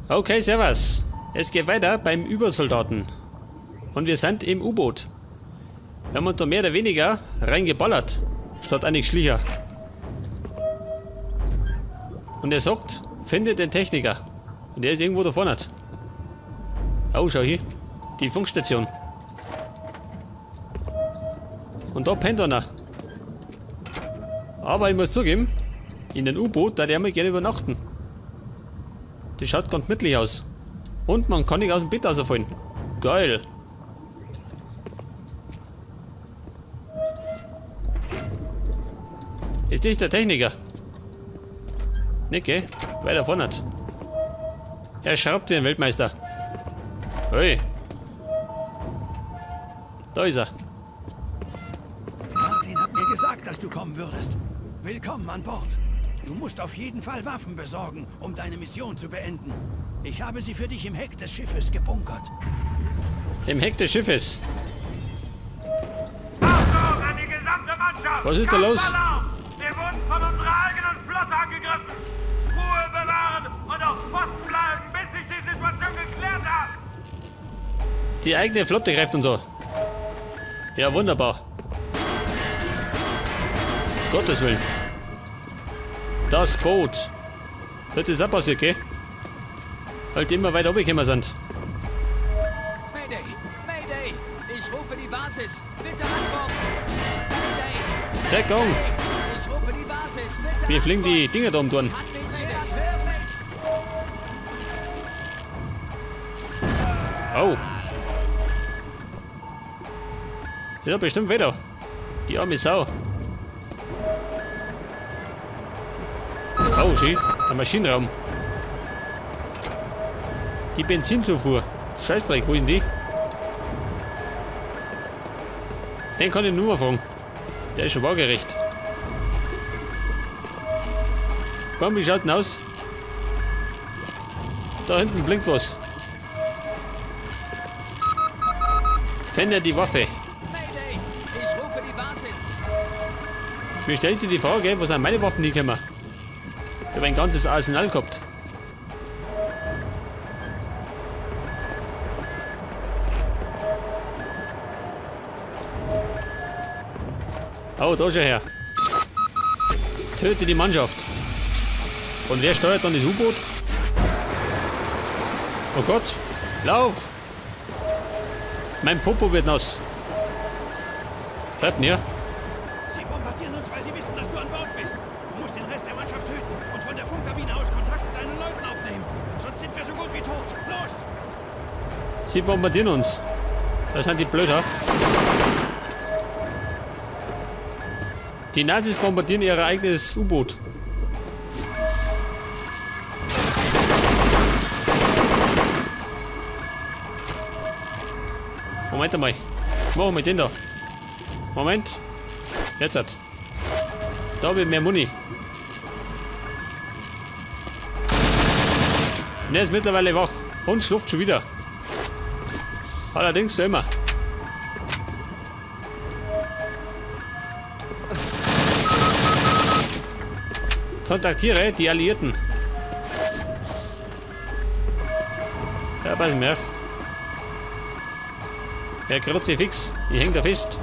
Okay, servus. Es geht weiter beim Übersoldaten. Und wir sind im U-Boot. Wir haben uns da mehr oder weniger reingeballert, statt eigentlich Schlicher. Und er sagt, finde den Techniker. Und der ist irgendwo da vorne. Oh, schau hier. Die Funkstation. Und da pennt einer. Aber ich muss zugeben, in den U-Boot, da der mal gerne übernachten. Das schaut ganz gemütlich aus. Und man kann nicht aus dem Bett rausfallen. Geil. Ist das der Techniker? Nicht, gell? Weiter vorne. Er schraubt wie ein Weltmeister. Hey. Da ist er. Martin hat mir gesagt, dass du kommen würdest. Willkommen an Bord. Du musst auf jeden Fall Waffen besorgen, um deine Mission zu beenden. Ich habe sie für dich im Heck des Schiffes gebunkert. Im Heck des Schiffes. Achtung an die gesamte Mannschaft! Was ist da los? Kampfalarm! Wir wurden von unserer eigenen Flotte angegriffen! Ruhe bewahren und auf Posten bleiben, bis sich die Situation geklärt hat! Die eigene Flotte greift uns an. Ja, wunderbar. Gottes Willen. Das Boot. Das ist auch passiert, gell? Halt immer weiter runtergekommen sind. Mayday! Mayday! Ich rufe die Basis! Bitte antworten! Mayday! Deckung! Ich rufe die Basis! Bitte Wir fliegen die antworten! Dinger da um die Ohren. Kann mich jemand hören? Oh. Ja, bestimmt wieder. Die arme Sau. Oh, schön. Der Maschinenraum. Die Benzinzufuhr. Scheißdreck, wo ist denn die? Den kann ich nur mal fragen. Der ist schon waagerecht. Komm, wie schaut denn aus? Da hinten blinkt was. Fender die Waffe. Mayday! Ich rufe die Basis! Mir stellt sich die Frage, wo sind meine Waffen hingekommen? Ich habe ein ganzes Arsenal gehabt. Oh, da schon her. Töte die Mannschaft. Und wer steuert dann das U-Boot? Oh Gott, lauf! Mein Popo wird nass. Bleibt mir. Sie bombardieren uns, weil sie wissen, dass du an Bord bist. Du musst den Rest der Mannschaft töten und von der Funkkabine aus Kontakt mit deinen Leuten aufnehmen. Sonst sind wir so gut wie tot. Los! Sie bombardieren uns. Das sind die Blöder. Die Nazis bombardieren ihr eigenes U-Boot. Moment einmal. Was machen wir mit den da? Moment. Jetzt hat. Da habe ich mehr Muni. Und er ist mittlerweile wach und schläft schon wieder. Allerdings so immer. Kontaktiere die Alliierten. Ja, pass mir auf. Ja, Kruzifix, ich häng da fest.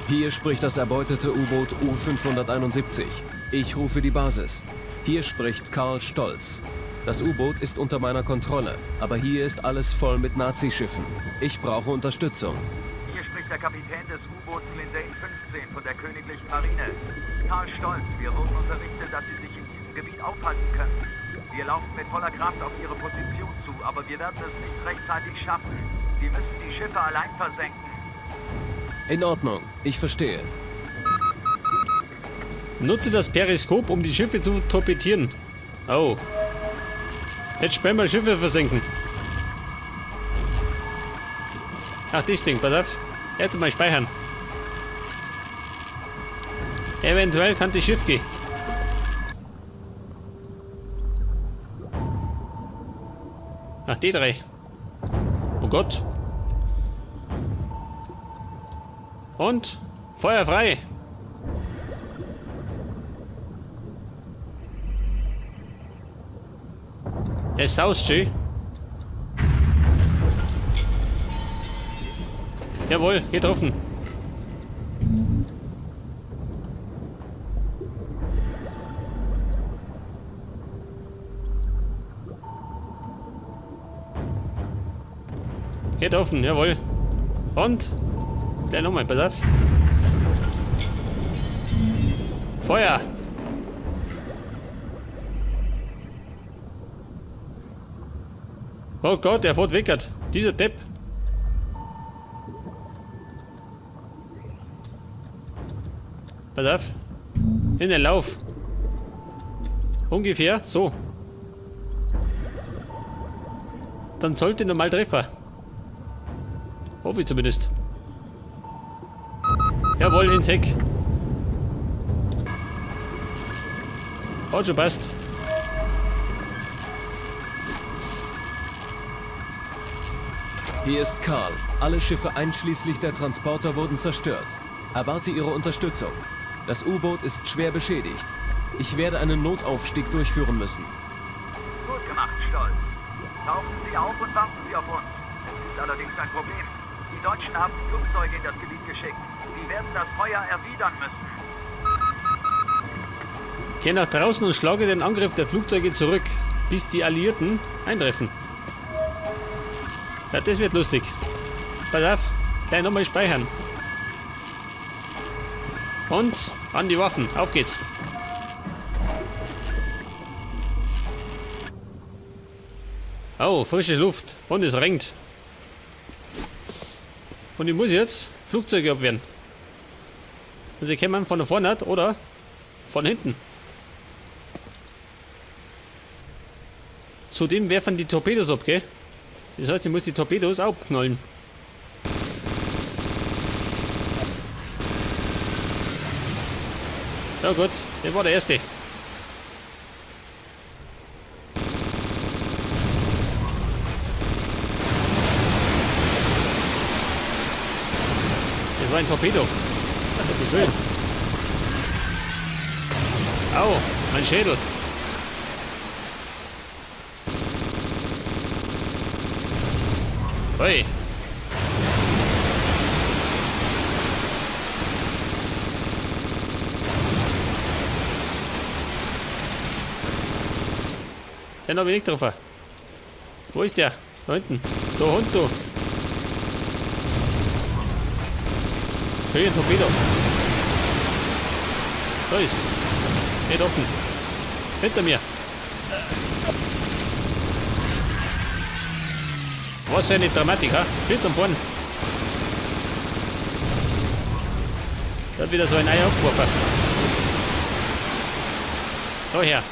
Hier spricht das erbeutete U-Boot U-571. Ich rufe die Basis. Hier spricht Karl Stolz. Das U-Boot ist unter meiner Kontrolle, aber hier ist alles voll mit Nazischiffen. Ich brauche Unterstützung. Hier spricht der Kapitän des U-Boots Lindane 15 von der Königlichen Marine. Karl Stolz, wir wurden unterrichtet, dass Sie sich in diesem Gebiet aufhalten können. Wir laufen mit voller Kraft auf Ihre Position zu, aber wir werden es nicht rechtzeitig schaffen. Sie müssen die Schiffe allein versenken. In Ordnung, ich verstehe. Nutze das Periskop, um die Schiffe zu torpedieren. Oh. Jetzt spielen wir Schiffe versenken. Ach, das Ding, pass auf. Jetzt mal speichern. Eventuell kann das Schiff gehen. Ach, die drei. Oh Gott. Und? Feuer frei! Es saust schön. Jawohl, getroffen. Getroffen, jawohl. Und? Gleich nochmal, pass auf. Feuer! Oh Gott, er fährt weg. Dieser Depp. Pass auf. In den Lauf. Ungefähr so. Dann sollte normal treffen. Hoffe ich zumindest. Jawohl, ins Heck. Hat schon passt. Hier ist Karl. Alle Schiffe einschließlich der Transporter wurden zerstört. Erwarte Ihre Unterstützung. Das U-Boot ist schwer beschädigt. Ich werde einen Notaufstieg durchführen müssen. Gut gemacht, Stolz. Tauchen Sie auf und warten Sie auf uns. Es gibt allerdings ein Problem. Die Deutschen haben Flugzeuge in das Gebiet geschickt. Sie werden das Feuer erwidern müssen. Geh nach draußen und schlage den Angriff der Flugzeuge zurück, bis die Alliierten eintreffen. Ja, das wird lustig. Pass auf, gleich nochmal speichern. Und an die Waffen, auf geht's. Oh, frische Luft. Und es regnet. Und ich muss jetzt Flugzeuge abwehren. Und sie kommen von vorne oder von hinten. Zudem werfen die Torpedos ab, gell? Das heißt, ich muss die Torpedos auch knallen. Ja gut, der war der erste. Das war ein Torpedo. Gottes Willen. Au, mein Schädel. Hey. Den hab ich nicht getroffen. Wo ist der? Da hinten. Da Hund, du. Schön, Torpedo. Da ist. Nicht offen. Hinter mir. Was für eine Dramatik, ha? Hinterm vorn. Da hat wieder so ein Ei abgeworfen. Da her.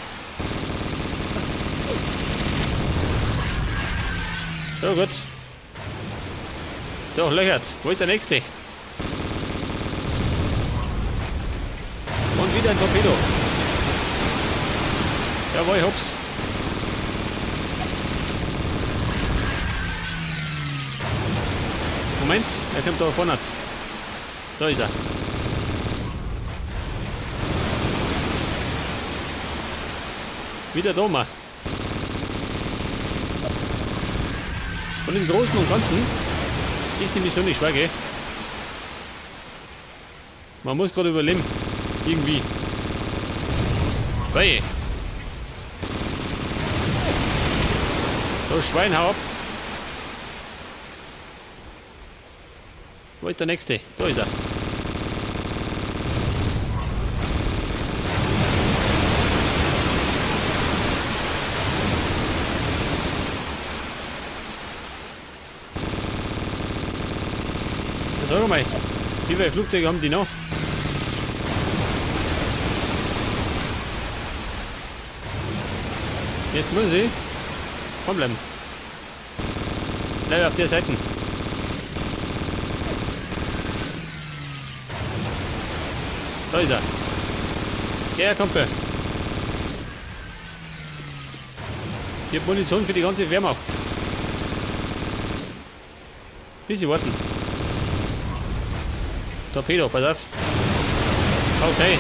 So gut. Doch, löchert. Wo ist der nächste? Und wieder ein Torpedo. Jawohl, hops. Moment, er kommt da vorne. Da ist er. Wieder da mal. Und im Großen und Ganzen ist die Mission nicht schwer, gell? Man muss gerade überleben. Irgendwie. Hey. Du Schwein, hau ab. Wo ist der nächste? Da ist er. Sag mal, wie viele Flugzeuge haben die noch? Jetzt muss ich komm bleiben. Bleib auf der Seite. Da ist er. Geh her, Kumpel. Ich hab Munition für die ganze Wehrmacht. Bisschen warten. Torpedo, pass auf. Okay.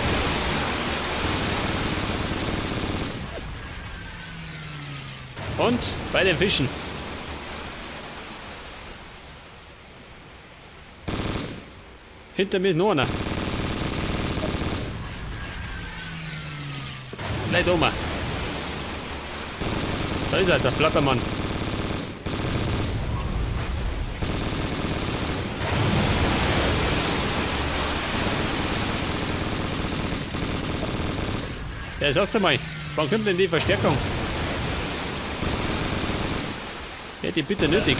Und bei den Fischen. Hinter mir ist noch einer. Gleich oben. Da ist er, der Flattermann. Ja, sag's einmal, wann kommt denn die Verstärkung? Hätte ich bitte nötig.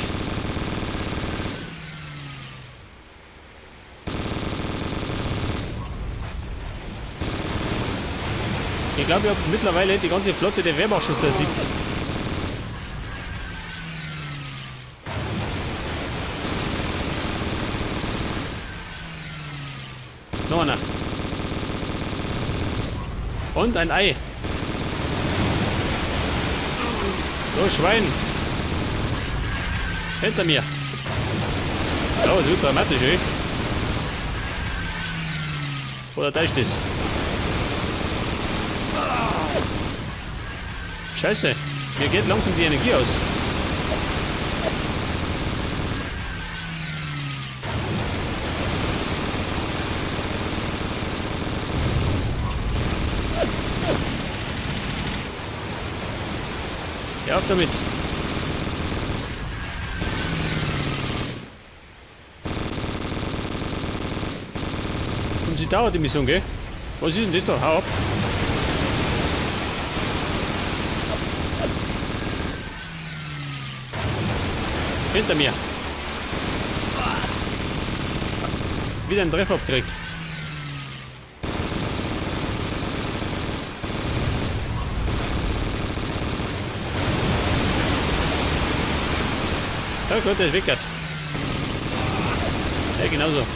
Ich glaube, ich habe mittlerweile die ganze Flotte der Wehrmacht schon zersiebt. Noch einer. Und ein Ei. Du Schwein. Hinter mir. Oh, das wird dramatisch, ey. Oder täuscht das? Scheiße, mir geht langsam die Energie aus. Ja, auf damit. Und sie dauert die Mission, gell? Was ist denn das da? Hau ab. Hinter mir. Wieder einen Treffer abgekriegt. Ja gut, der ist weg. Ja, genauso.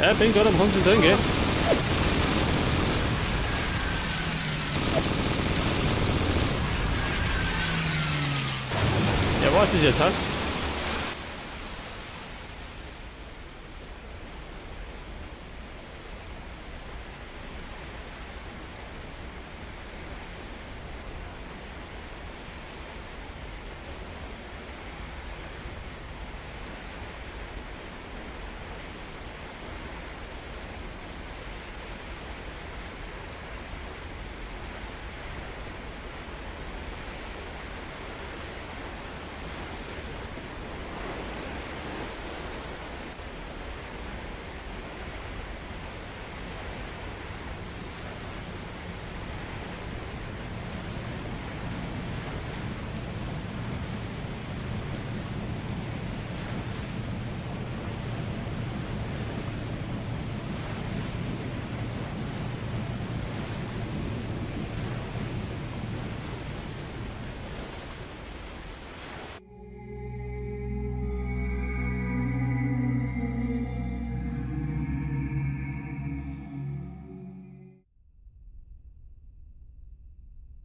Ja, bin gerade am Konzentrieren, gell? Ja, was ist jetzt, ha?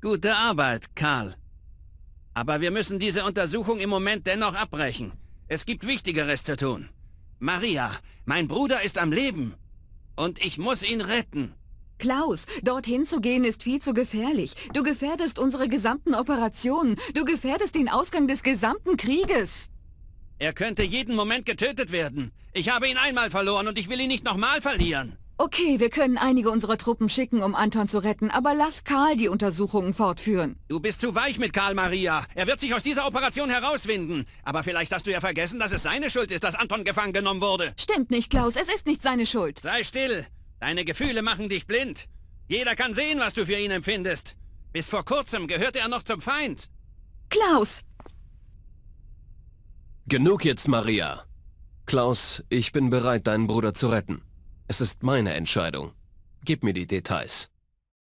Gute Arbeit, Karl. Aber wir müssen diese Untersuchung im Moment dennoch abbrechen. Es gibt Wichtigeres zu tun. Maria, mein Bruder ist am Leben. Und ich muss ihn retten. Klaus, dorthin zu gehen ist viel zu gefährlich. Du gefährdest unsere gesamten Operationen. Du gefährdest den Ausgang des gesamten Krieges. Er könnte jeden Moment getötet werden. Ich habe ihn einmal verloren und ich will ihn nicht nochmal verlieren. Okay, wir können einige unserer Truppen schicken, um Anton zu retten, aber lass Karl die Untersuchungen fortführen. Du bist zu weich mit Karl, Maria. Er wird sich aus dieser Operation herauswinden. Aber vielleicht hast du ja vergessen, dass es seine Schuld ist, dass Anton gefangen genommen wurde. Stimmt nicht, Klaus, es ist nicht seine Schuld. Sei still. Deine Gefühle machen dich blind. Jeder kann sehen, was du für ihn empfindest. Bis vor kurzem gehörte er noch zum Feind. Klaus! Genug jetzt, Maria. Klaus, ich bin bereit, deinen Bruder zu retten. Es ist meine Entscheidung. Gib mir die Details.